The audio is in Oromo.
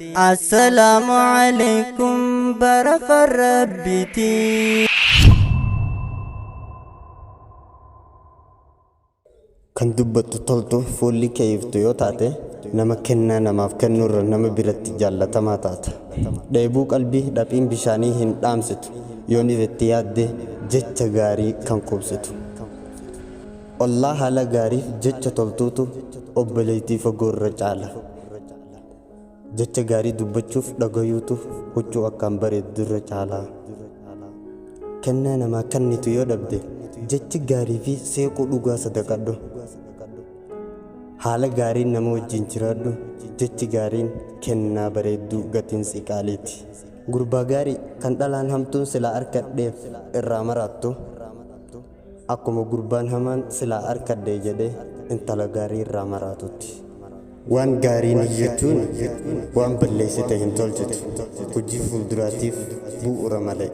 Assalaamu alaikum barafa rabbiiti. Kan dubbattu toltu fuulli kee iftu yoo taate, nama kennaa namaaf kennuurra nama biratti jaallatamaa taata. Dheebuu qalbii dhaphiin bishaanii hin dhaamsitu, yooniif itti yaadde jecha gaarii kan quubsitu. Ollaa haala gaariif jecha toltuutu obboleettii fagoorra caala. Jecha gaarii dubbachuuf dhagayuutu huccuu akkaan bareeddurra caala. Kennaa namaa kennitu yoo dhabde, jechi gaarii fi seequu dhugaa sadaqadhu. Haala gaariin nama wajjin jiraadhu, jechi gaariin kennaa bareedduu gatiin si qaaliiti. Gurbaa gaarii kan dhalaan hamtuun silaa arkadheef irraa maraattu, akkuma gurbaan hamaan silaa arkadhee jedhee intala gaarii irraa maraatutti. Waan gaarii niyyachuun waan balleessite hin tolchitu. Hojii fuulduraatiif bu'uura malee.